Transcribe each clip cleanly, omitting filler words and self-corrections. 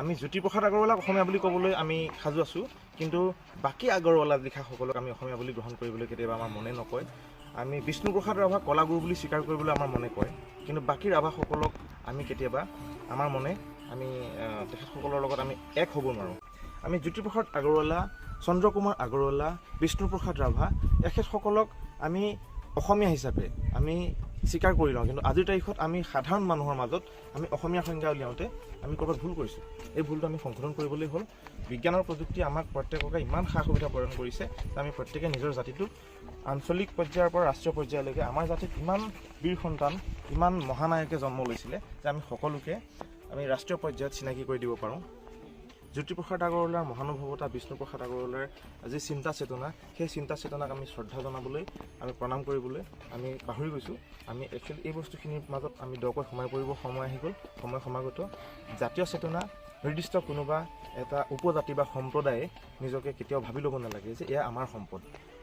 আমি জ্যোতিপ্ৰসাদ আগৰৱালাক অসমীয়া বুলি ক'বলৈ আমি সাজু আছোঁ, কিন্তু বাকী আগৰৱালা লিখাসকলক আমি অসমীয়া বুলি গ্ৰহণ কৰিবলৈ কেতিয়াবা আমাৰ মনে নকয়। আমি বিষ্ণুপ্ৰসাদ ৰাভাক কলাগুৰু বুলি স্বীকাৰ কৰিবলৈ আমাৰ মনে কয়, কিন্তু বাকী ৰাভাসকলক আমি কেতিয়াবা আমাৰ মনে আমি তেখেতসকলৰ লগত আমি এক হ'ব নোৱাৰোঁ। আমি জ্যোতিপ্ৰসাদ আগৰৱালা, চন্দ্ৰকুমাৰ আগৰৱালা, বিষ্ণুপ্ৰসাদ ৰাভা এখেতসকলক আমি অসমীয়া হিচাপে আমি স্বীকাৰ কৰি লওঁ, কিন্তু আজিৰ তাৰিখত আমি সাধাৰণ মানুহৰ মাজত আমি অসমীয়া সংজ্ঞা উলিয়াওঁতে আমি ক'ৰবাত ভুল কৰিছোঁ। এই ভুলটো আমি সংশোধন কৰিবলৈ হ'ল। বিজ্ঞান আৰু প্ৰযুক্তিয়ে আমাক প্ৰত্যেককে ইমান সা সুবিধা প্ৰদান কৰিছে যে আমি প্ৰত্যেকে নিজৰ জাতিটোক আঞ্চলিক পৰ্যায়ৰ পৰা ৰাষ্ট্ৰীয় পৰ্যায়লৈকে আমাৰ জাতিত ইমান বীৰ সন্তান, ইমান মহানায়কে জন্ম লৈছিলে যে আমি সকলোকে আমি ৰাষ্ট্ৰীয় পৰ্যায়ত চিনাকি কৰি দিব পাৰোঁ। জ্যোতিপ্ৰসাদ আগৰৱালাৰ মহানুভৱতা, বিষ্ণুপ্ৰসাদ আগৰৱালাৰ যি চিন্তা চেতনা, সেই চিন্তা চেতনাক আমি শ্ৰদ্ধা জনাবলৈ, আমি প্ৰণাম কৰিবলৈ আমি পাহৰি গৈছোঁ। আমি একচুৱেলি এই বস্তুখিনিৰ মাজত আমি দকৈ সোমাই পৰিব সময় আহি গ'ল, সময় সমাগত। জাতীয় চেতনা নিৰ্দিষ্ট কোনোবা এটা উপজাতি বা সম্প্ৰদায়ে নিজকে কেতিয়াও ভাবি ল'ব নালাগে যে এয়া আমাৰ সম্পদ।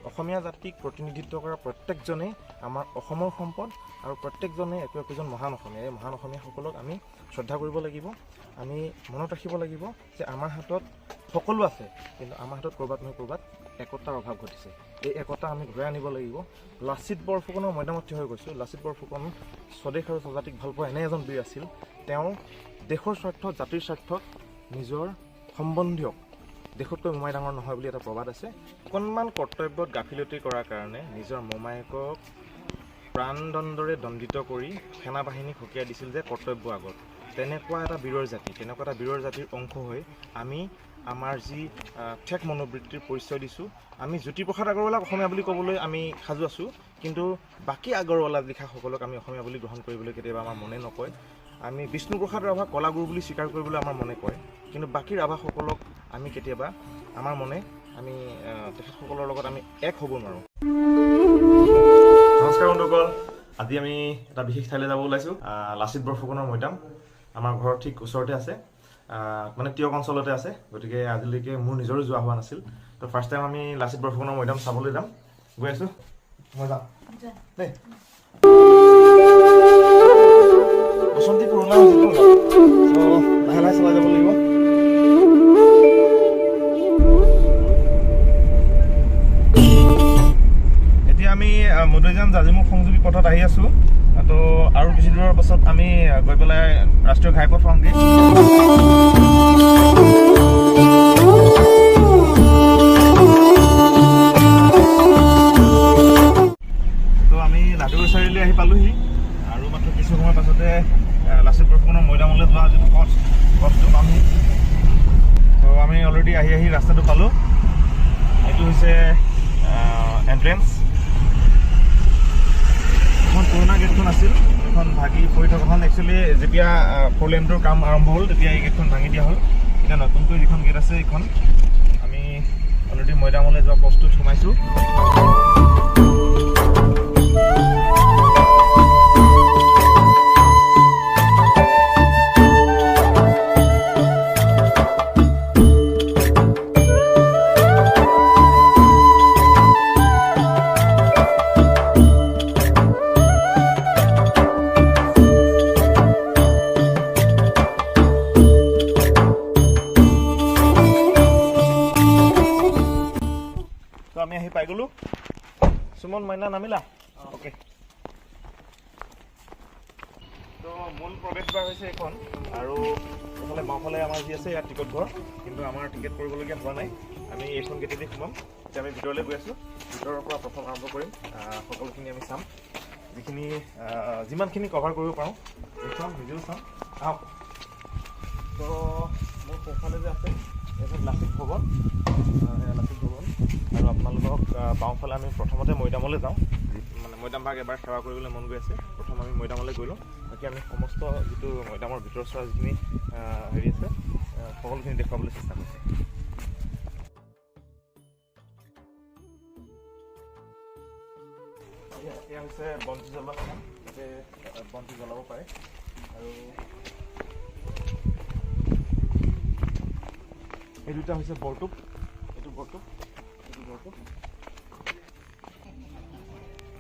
অসমীয়া জাতিক প্ৰতিনিধিত্ব কৰা প্ৰত্যেকজনেই আমাৰ অসমৰ সম্পদ আৰু প্ৰত্যেকজনে একো একোজন মহান অসমীয়া। এই মহান অসমীয়াসকলক আমি শ্ৰদ্ধা কৰিব লাগিব। আমি মনত ৰাখিব লাগিব যে আমাৰ হাতত সকলো আছে, কিন্তু আমাৰ হাতত ক'ৰবাত নহয় ক'ৰবাত একতাৰ অভাৱ ঘটিছে। এই একতা আমি ঘূৰাই আনিব লাগিব। লাচিত বৰফুকনৰ মৈদামত থিয় হৈ গৈছোঁ। লাচিত বৰফুকন স্বদেশ আৰু স্বজাতিক ভালপোৱা এনে এজন বীৰ আছিল। তেওঁ দেশৰ স্বাৰ্থত, জাতিৰ স্বাৰ্থত নিজৰ সম্বন্ধীয়ক দেশতকৈ মোমাই ডাঙৰ নহয় বুলি এটা প্ৰবাদ আছে। অকণমান কৰ্তব্যত গাফিলতি কৰাৰ কাৰণে নিজৰ মোমায়েকক প্ৰাণদণ্ডৰে দণ্ডিত কৰি সেনাবাহিনীক সকীয়াই দিছিল যে কৰ্তব্য আগত। তেনেকুৱা এটা বীৰৰ জাতি, তেনেকুৱা এটা বীৰৰ জাতিৰ অংশ হৈ আমি আমাৰ যি ঠেক মনোবৃত্তিৰ পৰিচয় দিছোঁ। আমি জ্যোতিপ্ৰসাদ আগৰৱালাক অসমীয়া বুলি ক'বলৈ আমি সাজু আছোঁ, কিন্তু বাকী আগৰৱালা লিখাসকলক আমি অসমীয়া বুলি গ্ৰহণ কৰিবলৈ কেতিয়াবা আমাৰ মনে নকয়। আমি বিষ্ণুপ্ৰসাদ ৰাভাক কলাগুৰু বুলি স্বীকাৰ কৰিবলৈ আমাৰ মনে কয়, কিন্তু বাকী ৰাভাসকলক আমি কেতিয়াবা আমাৰ মনে আমি তেখেতসকলৰ লগত আমি এক হ'ব নোৱাৰোঁ। নমস্কাৰ বন্ধুসকল, আজি আমি এটা বিশেষ ঠাইলৈ যাব ওলাইছোঁ। লাচিত বৰফুকনৰ মৈদাম আমাৰ ঘৰৰ ঠিক ওচৰতে আছে, মানে টিয়ক অঞ্চলতে আছে। গতিকে আজিলৈকে মোৰ নিজৰো যোৱা হোৱা নাছিল, তো ফাৰ্ষ্ট টাইম আমি লাচিত বৰফুকনৰ মৈদাম চাবলৈ যাম, গৈ আছোঁ। মই যাম দেই। বসন্তী পুৰণা হৈছেতো, লাহে লাহে চলাই যাব লাগিব। এতিয়া আমি মদৈজান জাজিমুখ সংযোগী পথত আহি আছোঁ। তো আৰু কিছু দূৰৰ পাছত আমি গৈ পেলাই ৰাষ্ট্ৰীয় ঘাইপথ পামগৈ। তো আমি লাটুগুৰি চাৰিআলি আহি পালোহি আৰু মাত্ৰ কিছু সময়ৰ পাছতে লাচিত বৰফুকনৰ মৈদামলৈ যোৱা যিটো পথ, পথটো পামহি। তো আমি অলৰেডি আহি আহি ৰাস্তাটো পালোঁ। এইটো হৈছে এণ্ট্ৰেঞ্চ। এখন পুৰণা গেটখন আছিল, এখন ভাগি পৰি থকাখন। একচুৱেলি যেতিয়া ফ'ৰ লেনটোৰ কাম আৰম্ভ হ'ল তেতিয়া এই গেটখন ভাঙি দিয়া হ'ল। এতিয়া নতুনকৈ যিখন গেট আছে এইখন। আমি অলৰেডি মৈদামলৈ যোৱা পথটোত সোমাইছোঁ। তো আমি আহি পাই গ'লোঁ। সুমন, মাইনা নামিলা? অ'কে। তো মূল প্ৰৱেশদ্বাৰ হৈছে এইখন, আৰু এইফালে বাওঁফালে আমাৰ যি আছে ইয়াত টিকট ঘৰ, কিন্তু আমাৰ টিকেট কৰিবলগীয়া হোৱা নাই। আমি এইখন গেটেদি সোমাম। এতিয়া আমি ভিতৰলৈ গৈ আছোঁ। ভিতৰৰ পৰা প্ৰথম আৰম্ভ কৰিম, সকলোখিনি আমি চাম, যিখিনি যিমানখিনি কভাৰ কৰিব পাৰোঁ দেখুৱাম, নিজেও চাম। আহক। তো মোৰ সোঁফালে যে আছে এইখন লাচিত ভৱন, লাচিত ভৱন। আৰু আপোনালোকক বাওঁফালে আমি প্ৰথমতে মৈদামলৈ যাওঁ, মানে মৈদাম ভাগ এবাৰ সেৱা কৰিবলৈ মন গৈ আছে। প্ৰথম আমি মৈদামলৈ গৈ লওঁ, বাকী আমি সমস্ত যিটো মৈদামৰ ভিতৰ চোৱা যিখিনি হেৰি আছে সকলোখিনি দেখুৱাবলৈ চেষ্টা কৰিম। এয়া হৈছে বন্তি জ্বলোৱা স্থান, তাতে বন্তি জ্বলাব পাৰে। আৰু এই দুটা হৈছে বৰটোপ, এইটো বৰটোপ, এইটো বৰটোপ।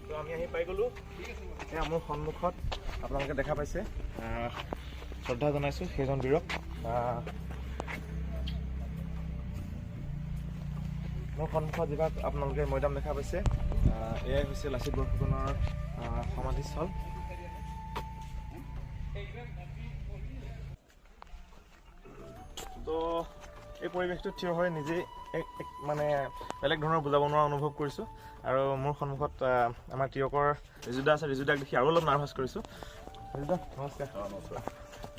তো আমি আহি পাই গ'লোঁ। এয়া মোৰ সন্মুখত আপোনালোকে দেখা পাইছে। শ্ৰদ্ধা জনাইছোঁ সেইজন বীৰক। মোৰ সন্মুখত যিভাগ আপোনালোকে মৈদাম দেখা পাইছে, এয়াই হৈছে লাচিত বৰফুকনৰ সমাধিস্থল। তো এই পৰিৱেশটোত থিয় হৈ নিজেই এক মানে বেলেগ ধৰণৰ বুজাব নোৱাৰা অনুভৱ কৰিছোঁ। আৰু মোৰ সন্মুখত আমাৰ টীয়কৰ ৰিজুদা আছে, ৰিজুদাক দেখি আৰু অলপ নাৰ্ভাছ কৰিছোঁ। ৰিজুদা নমস্কাৰ। নমস্কাৰ।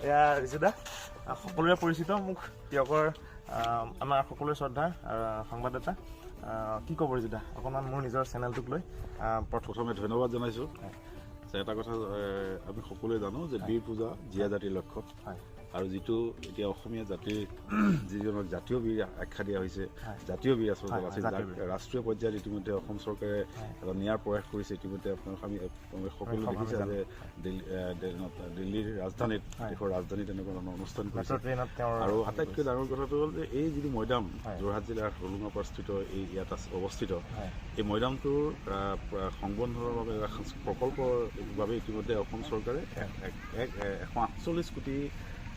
এয়া ৰিজুদা সকলোৰে পৰিচিত মুখ, টীয়কৰ আমাৰ সকলোৰে শ্ৰদ্ধাৰ সংবাদদাতা। কি ক'ব ৰিজুদা, অকণমান মোৰ নিজৰ চেনেলটোক লৈ? প্ৰথমে ধন্যবাদ জনাইছোঁ। এটা কথা আমি সকলোৱে জানো যে বীৰ পূজা জীয়া জাতিৰ লক্ষ্য, আৰু যিটো এতিয়া অসমীয়া জাতিৰ যিজনক জাতীয় বীৰ আখ্যা দিয়া হৈছে, জাতীয় বীৰ আচলতে লাচিত, ৰাষ্ট্ৰীয় পৰ্যায়ত ইতিমধ্যে অসম চৰকাৰে এটা নিয়াৰ প্ৰয়াস কৰিছে। ইতিমধ্যে আপোনালোক আমি সকলোৱে দেখিছে যে দিল্লীৰ ৰাজধানীত, দেশৰ ৰাজধানীত এনেকুৱা ধৰণৰ অনুষ্ঠান কৰিছে। আৰু আটাইতকৈ ডাঙৰ কথাটো হ'ল যে এই যিটো মৈদাম যোৰহাট জিলাৰ হোলোঙাপাৰস্থিত এই ইয়াত অৱস্থিত, এই মৈদামটোৰ সংবন্ধনৰ বাবে প্ৰকল্পৰ বাবে ইতিমধ্যে অসম চৰকাৰে 148 কোটি,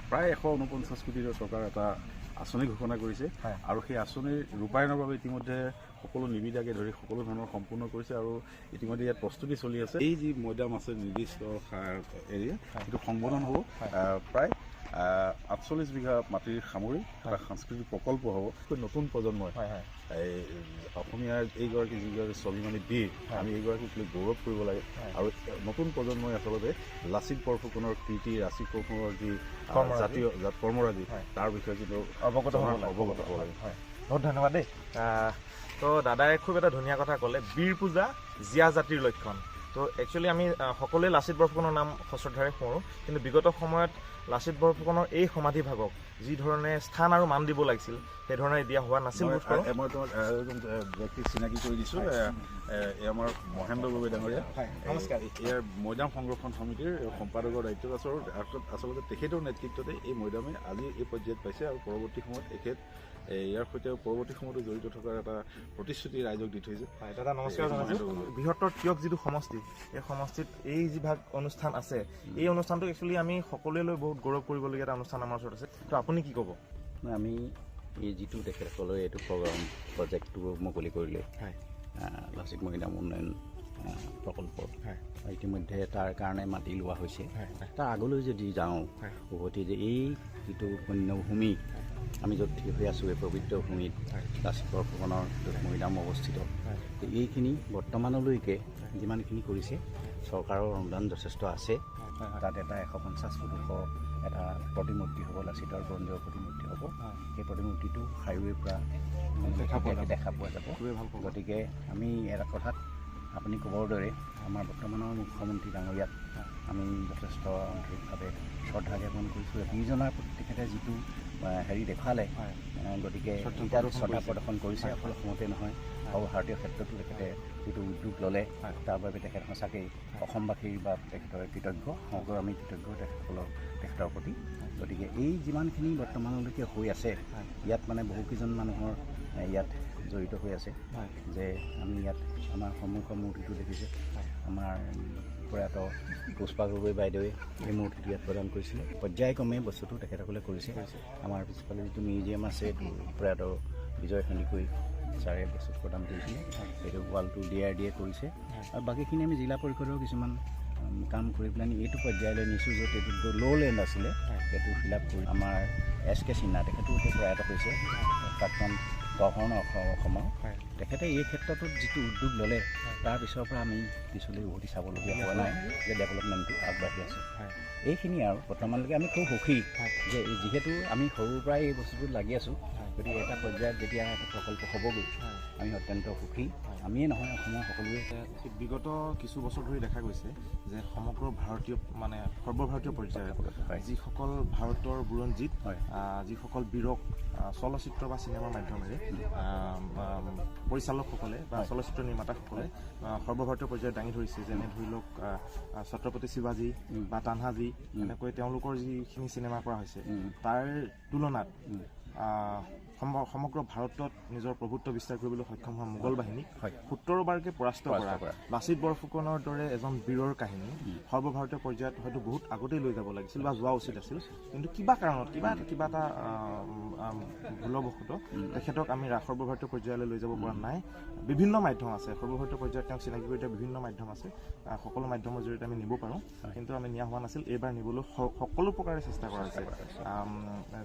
প্ৰায় 149 কোটি টকাৰ এটা আঁচনি ঘোষণা কৰিছে। আৰু সেই আঁচনিৰ ৰূপায়ণৰ বাবে ইতিমধ্যে সকলো নিবিদাকে ধৰি সকলো ধৰণৰ সম্পূৰ্ণ কৰিছে আৰু ইতিমধ্যে ইয়াত প্ৰস্তুতি চলি আছে। এই যি মৈদাম আছে নিৰ্দিষ্ট এৰিয়া, সেইটো সংবৰ্ধন হ'ব, প্ৰায় 48 বিঘা মাটিৰ সামৰি এটা সাংস্কৃতিক প্ৰকল্প হ'ব। নতুন প্ৰজন্মই এই অসমীয়াৰ এইগৰাকী যিগৰাকী স্বাভিমানী বীৰ, আমি এইগৰাকীক লৈ গৌৰৱ কৰিব লাগে। আৰু নতুন প্ৰজন্মই আচলতে লাচিত বৰফুকনৰ কীৰ্তি, লাচিত বৰফুকনৰ যি জাতীয় কৰ্মৰাজি, তাৰ বিষয়ে কিন্তু অৱগত হ'ব লাগে। বহুত ধন্যবাদ দেই। তো দাদাই খুব এটা ধুনীয়া কথা ক'লে, বীৰ পূজা জীয়া জাতিৰ লক্ষণ। তো একচুৱেলি আমি সকলোৱে লাচিত বৰফুকনৰ নাম সশ্ৰদ্ধাৰে সোঁৱৰোঁ, কিন্তু বিগত সময়ত লাচিত বৰফুকনৰ এই সমাধিভাগক যি ধৰণে স্থান আৰু মান দিব লাগিছিল সেইধৰণে দিয়া হোৱা নাছিল। মই তোমাক এজন ব্যক্তিক চিনাকি কৰি দিছোঁ, এই আমাৰ মহেন্দ্ৰ গগৈ ডাঙৰীয়া। নমস্কাৰ। ইয়াৰ মৈদাম সংৰক্ষণ সমিতিৰ সম্পাদকৰ দায়িত্বত আছে। আচলতে তেখেতৰ নেতৃত্বতে এই মৈদামে আজি এই পৰ্যায়ত পাইছে আৰু পৰৱৰ্তী সময়ত এখেত ইয়াৰ সৈতে পৰৱৰ্তী সময়তো জড়িত থকাৰ এটা প্ৰতিশ্ৰুতি ৰাইজক দি থৈছে। হয় দাদা নমস্কাৰ জনাইছোঁ। বৃহত্তৰ টীয়ক যিটো সমষ্টি, এই সমষ্টিত এই যিভাগ অনুষ্ঠান আছে, এই অনুষ্ঠানটো একচুৱেলি আমি সকলোৱে লৈ বহুত গৌৰৱ কৰিবলগীয়া এটা অনুষ্ঠান আমাৰ ওচৰত আছে। তো আপুনি কি ক'ব? আমি এই যিটো তেখেতসকলে এইটো প্ৰগ্ৰাম প্ৰজেক্টটো মুকলি কৰিলে, লাচিত মৈদাম উন্নয়ন প্ৰকল্প, ইতিমধ্যে তাৰ কাৰণে মাটি লোৱা হৈছে। তাৰ আগলৈ যদি যাওঁ উভতি, যে এই যিটো পুণ্যভূমি আমি য'ত থিয় হৈ আছোঁ, এই পবিত্ৰ ভূমিত লাচিত বৰফুকনৰ য'ত মৈদাম অৱস্থিত, এইখিনি বৰ্তমানলৈকে যিমানখিনি কৰিছে চৰকাৰৰ অনুদান যথেষ্ট আছে। তাত এটা 150 ফুট ওখ এটা প্ৰতিমূৰ্তি হ'ব, লাচিতৰ ব্ৰঞ্জৰ প্ৰতিমূৰ্তি হ'ব। সেই প্ৰতিমূৰ্তিটো হাইৱেৰ পৰা দেখা পোৱা যাব। গতিকে আমি এটা কথাত আপুনি ক'বৰ দৰে আমাৰ বৰ্তমানৰ মুখ্যমন্ত্ৰী ডাঙৰীয়াক আমি যথেষ্ট আন্তৰিকভাৱে শ্ৰদ্ধা জ্ঞাপন কৰিছোঁ। দুইজনাৰ প্ৰতি তেখেতে যিটো হেৰি দেখুৱালে, গতিকে শ্ৰদ্ধা প্ৰদৰ্শন কৰিছে, অকল অসমতে নহয় সৰ্বভাৰতীয় ক্ষেত্ৰতো তেখেতে যিটো উদ্যোগ ল'লে তাৰ বাবে তেখেত সঁচাকেই অসমবাসীৰ বা তেখেতৰ কৃতজ্ঞ, সমগ্ৰ আমি কৃতজ্ঞ তেখেতসকলৰ তেখেতৰ প্ৰতি। গতিকে এই যিমানখিনি বৰ্তমানলৈকে হৈ আছে, ইয়াত মানে বহুকেইজন মানুহৰ ইয়াত জড়িত হৈ আছে। যে আমি ইয়াত আমাৰ সন্মুখৰ মূৰ্তিটো দেখিছে, আমাৰ প্ৰয়াত পুষ্পা গগৈ বাইদেৱে এই মূৰ্তিটো ইয়াত প্ৰদান কৰিছিলে। পৰ্যায়ক্ৰমে বস্তুটো তেখেতসকলে কৰিছে। আমাৰ পিছফালে যিটো মিউজিয়াম আছে, এইটো প্ৰয়াত বিজয় সন্দিকৈ ছাৰে বস্তুটো প্ৰদান কৰিছিলে। সেইটো ৱালটো DRDA কৰিছে। আৰু বাকীখিনি আমি জিলা পৰিষদৰ কিছুমান কাম কৰি পেলাই এইটো পৰ্যায়লৈ নিছোঁ, য'ত এইটো ল' লেণ্ড আছিলে সেইটো ফিল আপ কৰি আমাৰ এছ কে সিনহা, তেখেতো এতিয়া প্ৰয়াত হৈছে, প্ৰাক্তন গভৰ্ণৰ অসমৰ, তেখেতে এই ক্ষেত্ৰটোত যিটো উদ্যোগ ল'লে তাৰ পিছৰ পৰা আমি পিছলৈ উভতি চাবলগীয়া হোৱা নাই যে ডেভেলপমেণ্টটো আগবাঢ়ি আছে। এইখিনি আৰু বৰ্তমানলৈকে আমি খুব সুখী যে যিহেতু আমি সৰুৰ পৰাই এই বস্তুটোত লাগি আছোঁ, গতিকে এটা পৰ্যায়ত যেতিয়া এটা প্ৰকল্প হ'বগৈ আমি অত্যন্ত সুখী। আমিয়ে নহয়, অসমৰ সকলোৱে। বিগত কিছু বছৰ ধৰি দেখা গৈছে যে সমগ্ৰ ভাৰতীয় মানে সৰ্বভাৰতীয় পৰ্যায়ত যিসকল ভাৰতৰ বুৰঞ্জীত যিসকল বীৰক চলচ্চিত্ৰ বা চিনেমাৰ মাধ্যমেৰে পৰিচালকসকলে বা চলচ্চিত্ৰ নিৰ্মাতাসকলে সৰ্বভাৰতীয় পৰ্যায়ত দাঙি ধৰিছে, যেনে ধৰি লওক ছত্ৰপতি শিৱাজী বা তানহাজী, এনেকৈ তেওঁলোকৰ যিখিনি চিনেমা কৰা হৈছে তাৰ তুলনাত সমগ্ৰ ভাৰতত নিজৰ প্ৰভুত্ব বিস্তাৰ কৰিবলৈ সক্ষম হোৱা মোগল বাহিনীক 17 বাৰকে পৰাস্ত কৰা লাচিত বৰফুকনৰ দৰে এজন বীৰৰ কাহিনী সৰ্বভাৰতীয় পৰ্যায়ত হয়তো বহুত আগতেই লৈ যাব লাগিছিল বা যোৱা উচিত আছিল, কিন্তু কিবা কাৰণত কিবা এটা ভুলবশতঃ তেখেতক আমি সৰ্বভাৰতীয় পৰ্যায়লৈ লৈ যাব পৰা নাই। বিভিন্ন মাধ্যম আছে, সৰ্বভাৰতীয় পৰ্যায়ত তেওঁক চিনাকি কৰি দিয়া বিভিন্ন মাধ্যম আছে, সকলো মাধ্যমৰ জৰিয়তে আমি নিব পাৰোঁ, কিন্তু আমি নিয়া হোৱা নাছিল। এইবাৰ নিবলৈ সকলো প্ৰকাৰে চেষ্টা কৰা হৈছে।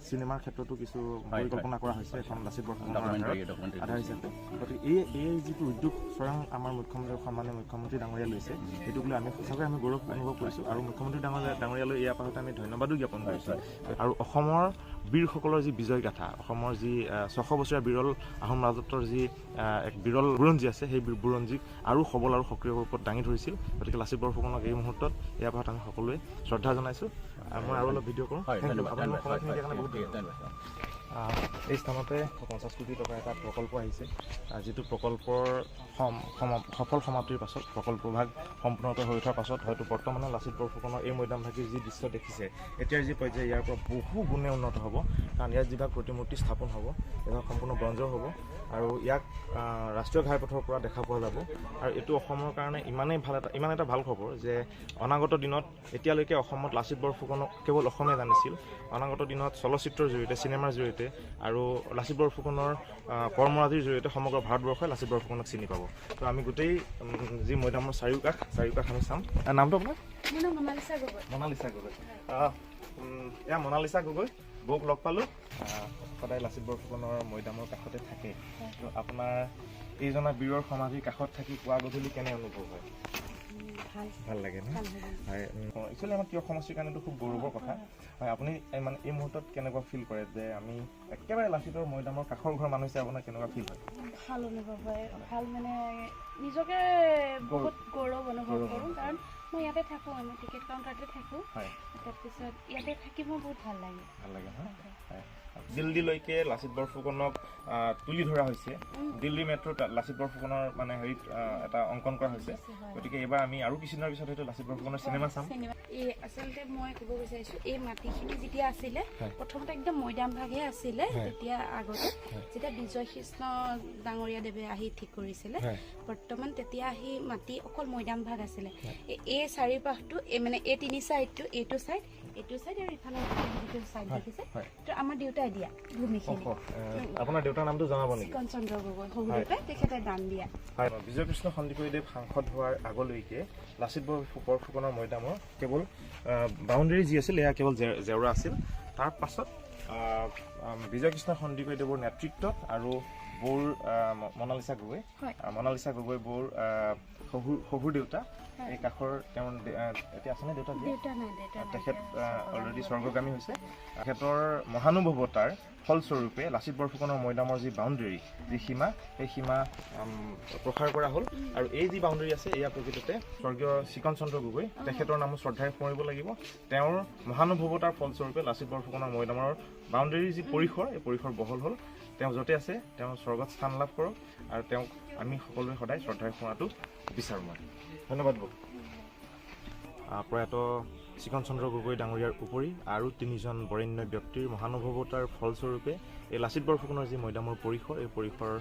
চিনেমাৰ ক্ষেত্ৰতো কিছু পৰিকল্পনা কৰা হৈছে এখন লাচিত বৰফুকনৰ আধাৰ হিচাপে। গতিকে এই যিটো উদ্যোগ স্বয়ং আমাৰ মুখ্যমন্ত্ৰী, সন্মানীয় মুখ্যমন্ত্ৰী ডাঙৰীয়া লৈছে, সেইটোক লৈ আমি সঁচাকৈ আমি গৌৰৱ অনুভৱ কৰিছোঁ আৰু মুখ্যমন্ত্ৰী ডাঙৰীয়ালৈ ইয়াৰ পাছতে আমি ধন্যবাদো জ্ঞাপন কৰিছোঁ। আৰু অসমৰ বীৰসকলৰ যি বিজয় গাথা, অসমৰ যি 600 বছৰীয়া বিৰল আহোম ৰাজত্বৰ যি এক বিৰল বুৰঞ্জী আছে, সেই বুৰঞ্জীক আৰু সবল আৰু সক্ৰিয় ৰূপত দাঙি ধৰিছিল। গতিকে লাচিত বৰফুকনক এই মুহূৰ্তত ইয়াৰ পাছত আমি সকলোৱে শ্ৰদ্ধা জনাইছোঁ। মই আৰু অলপ ভিডিঅ' কৰোঁ। বহুত ধন্যবাদ। এই স্থানতে 50 কোটি টকাৰ এটা প্ৰকল্প আহিছে, যিটো প্ৰকল্পৰ সফল সমাপ্তিৰ পাছত, প্ৰকল্পভাগ সম্পূৰ্ণৰূপে হৈ উঠাৰ পাছত হয়তো বৰ্তমানৰ লাচিত বৰফুকনৰ এই মৈদামভাগীৰ যি দৃশ্য দেখিছে, এতিয়াৰ যি পৰ্যায়, ইয়াৰ পৰা বহু গুণে উন্নত হ'ব। কাৰণ ইয়াত যিভাগ প্ৰতিমূৰ্তি স্থাপন হ'ব, এইভাগ সম্পূৰ্ণ ব্ৰঞ্জৰ হ'ব আৰু ইয়াক ৰাষ্ট্ৰীয় ঘাইপথৰ পৰা দেখা পোৱা যাব। আৰু এইটো অসমৰ কাৰণে ইমানেই ভাল এটা, ইমান এটা ভাল খবৰ যে অনাগত দিনত, এতিয়ালৈকে অসমত লাচিত বৰফুকনক কেৱল অসমে জানিছিল, অনাগত দিনত চলচ্চিত্ৰৰ জৰিয়তে, চিনেমাৰ জৰিয়তে আৰু লাচিত বৰফুকনৰ কৰ্মৰাজিৰ জৰিয়তে সমগ্ৰ ভাৰতবৰ্ষই লাচিত বৰফুকনক চিনি পাব। তো আমি গোটেই যি মৈদামৰ চাৰিওকাষ আমি চাম। নামটো আপোনাৰ? মনালিছা গগৈ। মনালিছা গগৈ। এয়া মনালিছা গগৈ বৌক লগ পালোঁ। সদায় লাচিত বৰফুকনৰ মৈদামৰ কাষতে থাকে। তো আপোনাৰ এইজনা বীৰৰ সমাধিৰ কাষত থাকি পুৱা গধূলি কেনে অনুভৱ হয়? ভাল লাগে ন? হয়, একচুৱেলি আমাৰ তিয়ক সমষ্টিৰ কাৰণেতো খুব গৌৰৱৰ কথা। হয়, আপুনি মানে এই মুহূৰ্তত কেনেকুৱা ফিল কৰে যে আমি একেবাৰে লাচিতৰ মৈদামৰ কাষৰ ঘৰৰ মানুহ হিচাপে আপোনাৰ কেনেকুৱা ফিল হয়? ভাল অনুভৱ হয়। ভাল মানে নিজকে বহুত গৌৰৱ অনুভৱ কৰোঁ, কাৰণ মই ইয়াতে থাকোঁ, আমি টিকেট কাউণ্টাৰতে থাকোঁ। তাৰপিছত ইয়াতে থাকি মোৰ বহুত ভাল লাগে। ভাল লাগে। দিল্লীলৈকে লাচিত বৰফুকনক তুলি ধৰা হৈছে। দিল্লী মেট্ৰ'ত লাচিত বৰফুকনৰ মানে হেৰিত এটা অংকন কৰা হৈছে। গতিকে এইবাৰ আমি আৰু কিছুদিনৰ পিছত হয়তো লাচিত বৰফুকনৰ চিনেমা চাম। এই আচলতে মই ক'ব বিচাৰিছোঁ, এই মাটিখিনি যেতিয়া আছিলে প্ৰথমতে একদম মৈদাম ভাগহে আছিলে। তেতিয়া আগতে যেতিয়া বিজয় কৃষ্ণ ডাঙৰীয়া দেৱে আহি ঠিক কৰিছিলে, বৰ্তমান তেতিয়া আহি মাটি অকল মৈদাম ভাগ আছিলে। এই চাৰিপাশটো, মানে এই তিনি চাইডটো, এইটো চাইড, এইটো চাইড আৰু ইফালে যিটো চাইড দেখিছে, তো আমাৰ দেউতাই দিয়া ভূমিখিনি। আপোনাৰ দেউতাৰ নামটো জনাব নেকি? চিকন চন্দ্ৰ গগৈ, শহুৰ দেউতাই, তেখেতে দান দিয়া। হয়, বিজয় কৃষ্ণ সন্দিকৈদেৱ সাংসদ হোৱাৰ আগলৈকে লাচিত বৰফুকনৰ মৈদামৰ কেৱল বাউণ্ডেৰী যি আছিল, এয়া কেৱল জেওৰা আছিল। তাৰ পাছত বিজয় কৃষ্ণ সন্দিকৈদেৱৰ নেতৃত্বত আৰু বৌৰ মনালিছা গগৈ, মনালিছা গগৈ বৌৰ শহুৰ দেউতা এই কাষৰ তেওঁৰ এতিয়া আছেনে দেউতা? তেখেত অলৰেডি স্বৰ্গগামী হৈছে। তেখেতৰ মহানুভৱতাৰ ফলস্বৰূপে লাচিত বৰফুকনৰ মৈদামৰ যি বাউণ্ডেৰী, যি সীমা, সেই সীমা প্ৰসাৰ কৰা হ'ল। আৰু এই যি বাউণ্ডেৰী আছে, এয়া প্ৰকৃততে স্বৰ্গীয় চিকন চন্দ্ৰ গগৈ, তেখেতৰ নামো শ্ৰদ্ধাৰে সোঁৱৰিব লাগিব। তেওঁৰ মহানুভৱতাৰ ফলস্বৰূপে লাচিত বৰফুকনৰ মৈদামৰ বাউণ্ডেৰীৰ যি পৰিসৰ, এই পৰিসৰ বহল হ'ল। তেওঁ য'তে আছে তেওঁ স্বৰ্গত স্থান লাভ কৰক আৰু তেওঁক আমি সকলোৱে সদায় শ্ৰদ্ধাৰে সোঁৱৰাটো বিচাৰোঁ মই। ধন্যবাদ বৌ। প্ৰয়াত চিকন চন্দ্ৰ গগৈ ডাঙৰীয়াৰ উপৰি আৰু তিনিজন বৰেণ্য ব্যক্তিৰ মহানুভৱতাৰ ফলস্বৰূপে এই লাচিত বৰফুকনৰ যি মৈদামৰ পৰিসৰ, এই পৰিসৰ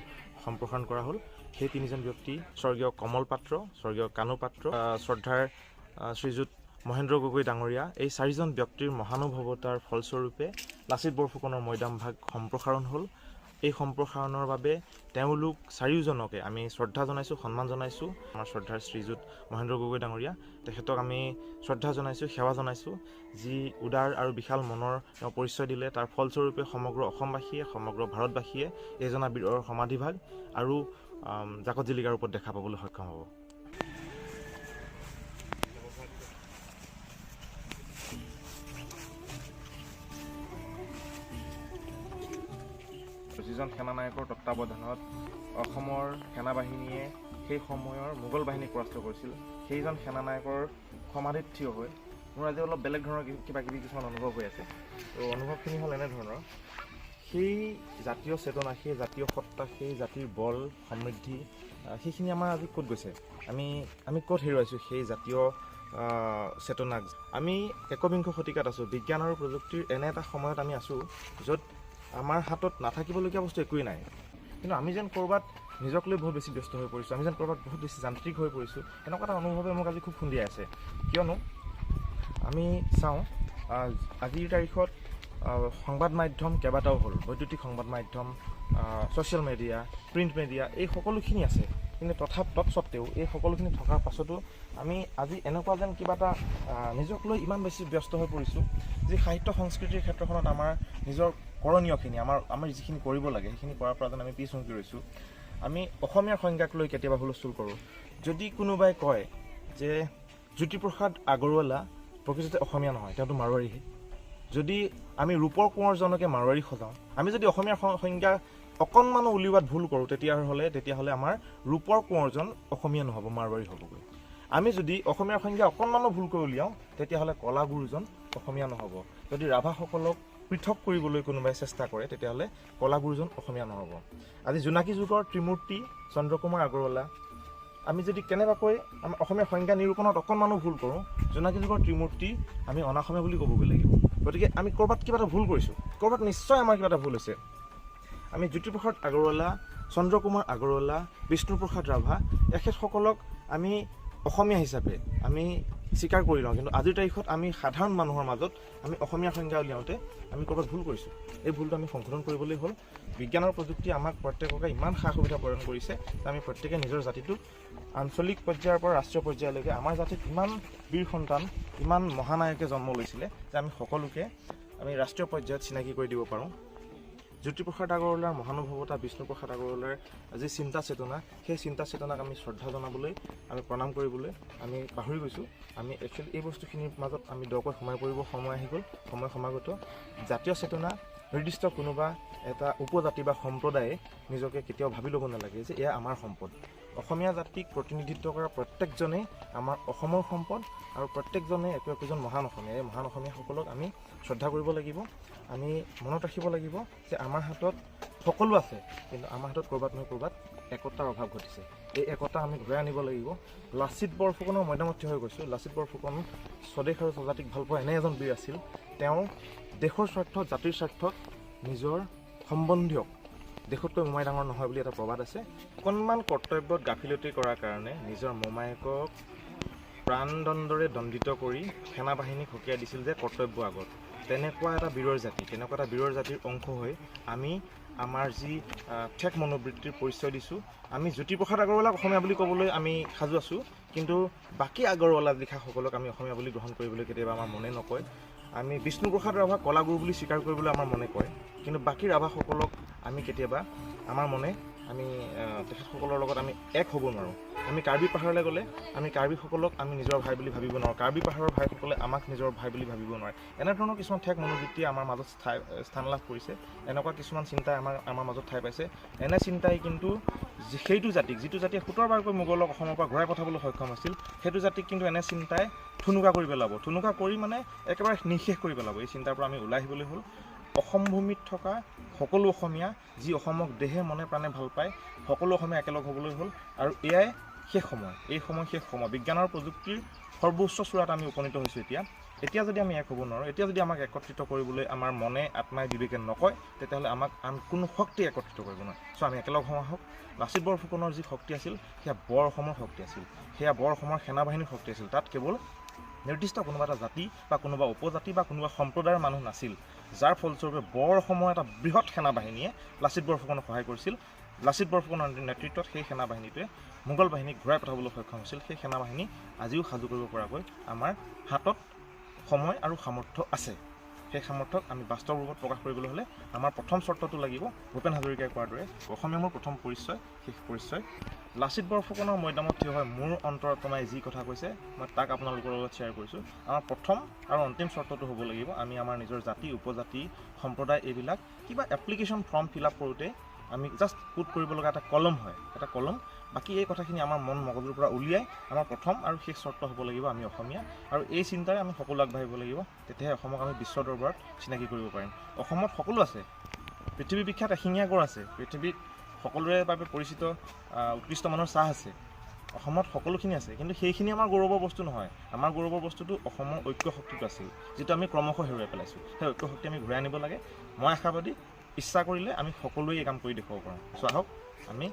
সম্প্ৰসাৰণ কৰা হ'ল। সেই তিনিজন ব্যক্তি স্বৰ্গীয় কমল পাত্ৰ, স্বৰ্গীয় কানু পাত্ৰ, শ্ৰদ্ধাৰ শ্ৰীযুত মহেন্দ্ৰ গগৈ ডাঙৰীয়া, এই চাৰিজন ব্যক্তিৰ মহানুভৱতাৰ ফলস্বৰূপে লাচিত বৰফুকনৰ মৈদাম ভাগ সম্প্ৰসাৰণ হ'ল। এই সম্প্ৰসাৰণৰ বাবে তেওঁলোক চাৰিওজনকে আমি শ্ৰদ্ধা জনাইছোঁ, সন্মান জনাইছোঁ। আমাৰ শ্ৰদ্ধাৰ শ্ৰীযুত মহেন্দ্ৰ গগৈ ডাঙৰীয়া, তেখেতক আমি শ্ৰদ্ধা জনাইছোঁ, সেৱা জনাইছোঁ। যি উদাৰ আৰু বিশাল মনৰ তেওঁ পৰিচয় দিলে, তাৰ ফলস্বৰূপে সমগ্ৰ অসমবাসীয়ে, সমগ্ৰ ভাৰতবাসীয়ে এইজনা বীৰৰ সমাধিভাগ আৰু জাকত জিলিকাৰ ৰূপত দেখা পাবলৈ সক্ষম হ'ব। যিজন সেনানায়কৰ তত্বাৱধানত অসমৰ সেনাবাহিনীয়ে সেই সময়ৰ মোগল বাহিনীক পৰাস্ত কৰিছিল, সেইজন সেনানায়কৰ সমাধিত থিয় হৈ মোৰ আজি অলপ বেলেগ ধৰণৰ কিবা কিবি কিছুমান অনুভৱ হৈ আছে। তো অনুভৱখিনি হ'ল এনেধৰণৰ, সেই জাতীয় চেতনা, সেই জাতীয় সত্তা, সেই জাতিৰ বল সমৃদ্ধি, সেইখিনি আমাৰ আজি ক'ত গৈছে? আমি ক'ত হেৰুৱাইছোঁ সেই জাতীয় চেতনাক? আমি একবিংশ শতিকাত আছোঁ, বিজ্ঞান আৰু প্ৰযুক্তিৰ এনে এটা সময়ত আমি আছোঁ য'ত আমাৰ হাতত নাথাকিবলগীয়া বস্তু একোৱেই নাই, কিন্তু আমি যেন ক'ৰবাত নিজক লৈ বহুত বেছি ব্যস্ত হৈ পৰিছোঁ, আমি যেন ক'ৰবাত বহুত বেছি যান্ত্ৰিক হৈ পৰিছোঁ। এনেকুৱা এটা অনুভৱে মোক আজি খুব খুন্দিয়াই আছে। কিয়নো আমি চাওঁ আজিৰ তাৰিখত সংবাদ মাধ্যম কেইবাটাও হ'ল, বৈদ্যুতিক সংবাদ মাধ্যম, ছ'চিয়েল মিডিয়া, প্ৰিণ্ট মিডিয়া, এই সকলোখিনি আছে। কিন্তু তৎসত্ত্বেও এই সকলোখিনি থকাৰ পাছতো আমি আজি এনেকুৱা যেন কিবা এটা নিজক লৈ ইমান বেছি ব্যস্ত হৈ পৰিছোঁ যি সাহিত্য সংস্কৃতিৰ ক্ষেত্ৰখনত আমাৰ নিজৰ কৰণীয়খিনি, আমাৰ যিখিনি কৰিব লাগে সেইখিনি কৰাৰ পৰা যেন আমি পিছ হুঁহকি ৰৈছোঁ। আমি অসমীয়াৰ সংজ্ঞাক লৈ কেতিয়াবা হুলস্থুল কৰোঁ। যদি কোনোবাই কয় যে জ্যোতিপ্ৰসাদ আগৰৱালা প্ৰকৃততে অসমীয়া নহয়, তেওঁতো মাৰোৱাৰীহে, যদি আমি ৰূপৰ কোঁৱৰজনকে মাৰোৱাৰী সজাওঁ, আমি যদি অসমীয়াৰ সংজ্ঞা অকণমানো উলিওৱাত ভুল কৰোঁ, তেতিয়াহ'লে আমাৰ ৰূপৰ কোঁৱৰজন অসমীয়া নহ'ব, মাৰোৱাৰী হ'বগৈ। আমি যদি অসমীয়াৰ সংজ্ঞা অকণমানো ভুলকৈ উলিয়াওঁ, তেতিয়াহ'লে কলাগুৰুজন অসমীয়া নহ'ব। যদি ৰাভাসকলক পৃথক কৰিবলৈ কোনোবাই চেষ্টা কৰে, তেতিয়াহ'লে কলাগুৰুজন অসমীয়া নহ'ব। আজি জোনাকী যুগৰ ত্ৰিমূৰ্তি চন্দ্ৰকুমাৰ আগৰৱালা, আমি যদি কেনেবাকৈ আমাৰ অসমীয়া সংজ্ঞা নিৰূপণত অকণমানো ভুল কৰোঁ, জোনাকী যুগৰ ত্ৰিমূৰ্তি আমি অনাসমীয়া বুলি ক'বগৈ লাগিব। গতিকে আমি ক'ৰবাত কিবা এটা ভুল কৰিছোঁ, ক'ৰবাত নিশ্চয় আমাৰ কিবা এটা ভুল হৈছে। আমি জ্যোতিপ্ৰসাদ আগৰৱালা, চন্দ্ৰকুমাৰ আগৰৱালা, বিষ্ণুপ্ৰসাদ ৰাভা, এখেতসকলক আমি অসমীয়া হিচাপে আমি স্বীকাৰ কৰি লওঁ, কিন্তু আজিৰ তাৰিখত আমি সাধাৰণ মানুহৰ মাজত আমি অসমীয়া সংজ্ঞা উলিয়াওঁতে আমি ক'ৰবাত ভুল কৰিছোঁ। এই ভুলটো আমি সংশোধন কৰিবলৈ হ'ল। বিজ্ঞানৰ প্ৰযুক্তিয়ে আমাক প্ৰত্যেককে ইমান সা সুবিধা প্ৰদান কৰিছে যে আমি প্ৰত্যেকে নিজৰ জাতিটোক আঞ্চলিক পৰ্যায়ৰ পৰা ৰাষ্ট্ৰীয় পৰ্যায়লৈকে আমাৰ জাতিত ইমান বীৰ সন্তান, ইমান মহানায়কে জন্ম লৈছিলে যে আমি সকলোকে আমি ৰাষ্ট্ৰীয় পৰ্যায়ত চিনাকি কৰি দিব পাৰোঁ। জ্যোতিপ্ৰসাদ আগৰৱালাৰ মহানুভৱতা, বিষ্ণুপ্ৰসাদ আগৰৱালাৰ যি চিন্তা চেতনা, সেই চিন্তা চেতনাক আমি শ্ৰদ্ধা জনাবলৈ, আমি প্ৰণাম কৰিবলৈ আমি পাহৰি গৈছোঁ। আমি একচুৱেলি এই বস্তুখিনিৰ মাজত আমি দকৈ সোমাই পৰিব সময় আহি গ'ল, সময় সমাগত। জাতীয় চেতনা নিৰ্দিষ্ট কোনোবা এটা উপজাতি বা সম্প্ৰদায়ে নিজকে কেতিয়াও ভাবি ল'ব নালাগে যে এয়া আমাৰ সম্পদ। অসমীয়া জাতিক প্ৰতিনিধিত্ব কৰা প্ৰত্যেকজনেই আমাৰ অসমৰ সম্পদ আৰু প্ৰত্যেকজনে একো একোজন মহান অসমীয়া। এই মহান অসমীয়াসকলক আমি শ্ৰদ্ধা কৰিব লাগিব। আমি মনত ৰাখিব লাগিব যে আমাৰ হাতত সকলো আছে, কিন্তু আমাৰ হাতত ক'ৰবাত নহয় ক'ৰবাত একতাৰ অভাৱ ঘটিছে। এই একতা আমি ঘূৰাই আনিব লাগিব। লাচিত বৰফুকনৰ মৈদামত থিয় হৈ গৈছোঁ। লাচিত বৰফুকন স্বদেশ আৰু স্বজাতিক ভালপোৱা এনে এজন বীৰ আছিল। তেওঁ দেশৰ স্বাৰ্থত, জাতিৰ স্বাৰ্থত নিজৰ সম্বন্ধীয়ক দেশতকৈ মোমাই ডাঙৰ নহয় বুলি এটা প্ৰবাদ আছে। অকণমান কৰ্তব্যত গাফিলতি কৰাৰ কাৰণে নিজৰ মোমায়েকক প্ৰাণদণ্ডৰে দণ্ডিত কৰি সেনাবাহিনীক সকীয়াই দিছিল যে কৰ্তব্য আগত। তেনেকুৱা এটা বীৰৰ জাতি, তেনেকুৱা এটা বীৰৰ জাতিৰ অংশ হৈ আমি আমাৰ যি ঠেক মনোবৃত্তিৰ পৰিচয় দিছোঁ। আমি জ্যোতিপ্ৰসাদ আগৰৱালাক অসমীয়া বুলি ক'বলৈ আমি সাজু আছোঁ, কিন্তু বাকী আগৰৱালা লিখাসকলক আমি অসমীয়া বুলি গ্ৰহণ কৰিবলৈ কেতিয়াবা আমাৰ মনে নকয়। আমি বিষ্ণুপ্ৰসাদ ৰাভাক কলাগুৰু বুলি স্বীকাৰ কৰিবলৈ আমাৰ মনে কয়, কিন্তু বাকী ৰাভাসকলক আমি কেতিয়াবা আমাৰ মনে আমি তেখেতসকলৰ লগত আমি এক হ'ব নোৱাৰোঁ। আমি কাৰ্বি পাহাৰলৈ গ'লে আমি কাৰ্বিসকলক আমি নিজৰ ভাই বুলি ভাবিব নোৱাৰোঁ, কাৰ্বি পাহাৰৰ ভাইসকলে আমাক নিজৰ ভাই বুলি ভাবিব নোৱাৰে। এনেধৰণৰ কিছুমান ঠেক মনোবৃত্তিয়ে আমাৰ মাজত স্থান লাভ কৰিছে। এনেকুৱা কিছুমান চিন্তাই আমাৰ মাজত ঠাই পাইছে। এনে চিন্তাই কিন্তু সেইটো জাতিক, যিটো জাতিয়ে 17বাৰকৈ মোগলক অসমৰ পৰা ঘূৰাই পঠাবলৈ সক্ষম হৈছিল, সেইটো জাতিক কিন্তু এনে চিন্তাই থুনুকা কৰি পেলাব, থুনুকা কৰি মানে একেবাৰে নিঃশেষ কৰি পেলাব। এই চিন্তাৰ পৰা আমি ওলাই আহিবলৈ হ'ল। অসম ভূমিত থকা সকলো অসমীয়া যি অসমক দেহে মনে প্ৰাণে ভাল পায়, সকলো অসমীয়া একেলগ হ'বলৈ হ'ল। আৰু এয়াই শেষ সময়, এই সময় শেষ সময়। বিজ্ঞানৰ প্ৰযুক্তিৰ সৰ্বোচ্চ চূড়াত আমি উপনীত হৈছোঁ। এতিয়া যদি আমি এক হ'ব নোৱাৰোঁ, এতিয়া যদি আমাক একত্ৰিত কৰিবলৈ আমাৰ মনে, আত্মাই, বিবেকে নকয়, তেতিয়াহ'লে আমাক আন কোনো শক্তি একত্ৰিত কৰিব নোৱাৰে। চ' আমি একেলগ হওঁ আহক। লাচিত বৰফুকনৰ যি শক্তি আছিল, সেয়া বৰ অসমৰ শক্তি আছিল, সেয়া বৰ অসমৰ সেনাবাহিনীৰ শক্তি আছিল। তাত কেৱল নিৰ্দিষ্ট কোনোবা এটা জাতি বা কোনোবা উপজাতি বা কোনোবা সম্প্ৰদায়ৰ মানুহ নাছিল, যাৰ ফলস্বৰূপে বৰ অসমৰ এটা বৃহৎ সেনাবাহিনীয়ে লাচিত বৰফুকনক সহায় কৰিছিল। লাচিত বৰফুকনৰ নেতৃত্বত সেই সেনাবাহিনীটোৱে মোগল বাহিনীক ঘূৰাই পঠাবলৈ সক্ষম হৈছিল। সেই সেনাবাহিনী আজিও সাজু কৰিব পৰাকৈ আমাৰ হাতত সময় আৰু সামৰ্থ্য আছে। সেই সামৰ্থ্যক আমি বাস্তৱ ৰূপত প্ৰকাশ কৰিবলৈ হ'লে আমাৰ প্ৰথম চৰ্তটো লাগিব ভূপেন হাজৰিকাই কোৱাৰ দৰে অসমীয়া মোৰ প্ৰথম পৰিচয়, শেষ পৰিচয়। লাচিত বৰফুকনৰ মৈদামত থিয় হৈ মোৰ অন্তৰাত্মাই যি কথা কৈছে মই তাক আপোনালোকৰ লগত শ্বেয়াৰ কৰিছোঁ। আমাৰ প্ৰথম আৰু অন্তিম চৰ্তটো হ'ব লাগিব আমি আমাৰ নিজৰ জাতি, উপজাতি, সম্প্ৰদায় এইবিলাক কিবা এপ্লিকেশ্যন ফৰ্ম ফিল আপ কৰোঁতে আমি জাষ্ট পুট কৰিব লগা এটা কলম হয়, এটা কলম। বাকী এই কথাখিনি আমাৰ মন মগজুৰ পৰা উলিয়াই আমাৰ প্ৰথম আৰু শেষ চৰ্ত হ'ব লাগিব আমি অসমীয়া, আৰু এই চিন্তাৰে আমি সকলো আগবাঢ়িব লাগিব। তেতিয়াহে অসমক আমি বিশ্ব দৰবাৰত চিনাকি কৰিব পাৰিম। অসমত সকলো আছে, পৃথিৱী বিখ্যাত এশিঙীয়া গড় আছে, পৃথিৱীত সকলোৰে বাবে পৰিচিত উৎকৃষ্ট মানৰ চাহ আছে, অসমত সকলোখিনি আছে। কিন্তু সেইখিনি আমাৰ গৌৰৱৰ বস্তু নহয়। আমাৰ গৌৰৱৰ বস্তুটো অসমৰ ঐক্য শক্তিটো আছিল, যিটো আমি ক্ৰমশঃ হেৰুৱাই পেলাইছোঁ। সেই ঐক্য শক্তি আমি ঘূৰাই আনিব লাগে। মই আশাবাদী, ইচ্ছা কৰিলে আমি সকলোৱে এই কাম কৰি দেখুৱাব পাৰোঁ। চ' আহক আমি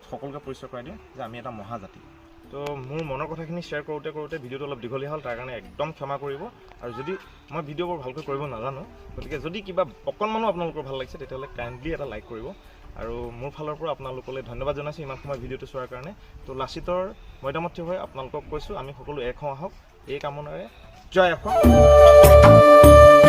সকলোকে পৰিচয় কৰাই দিওঁ যে আমি এটা মহাজাতি। তো মোৰ মনৰ কথাখিনি শ্বেয়াৰ কৰোঁতে কৰোঁতে ভিডিঅ'টো অলপ দীঘলীয়া হ'ল, তাৰ কাৰণে একদম ক্ষমা কৰিব। আৰু যদি মই ভিডিঅ'বোৰ ভালকৈ কৰিব নাজানো, গতিকে যদি কিবা অকণমানো আপোনালোকৰ ভাল লাগিছে তেতিয়াহ'লে কাইণ্ডলি এটা লাইক কৰিব। আৰু মোৰ ফালৰ পৰা আপোনালোকলৈ ধন্যবাদ জনাইছোঁ ইমান সময় ভিডিঅ'টো চোৱাৰ কাৰণে। তো লাচিতৰ মৈদামত থিয় হৈ আপোনালোকক কৈছোঁ, আমি সকলো এক হওঁ আহক, এই কামনাৰে জয় অসম।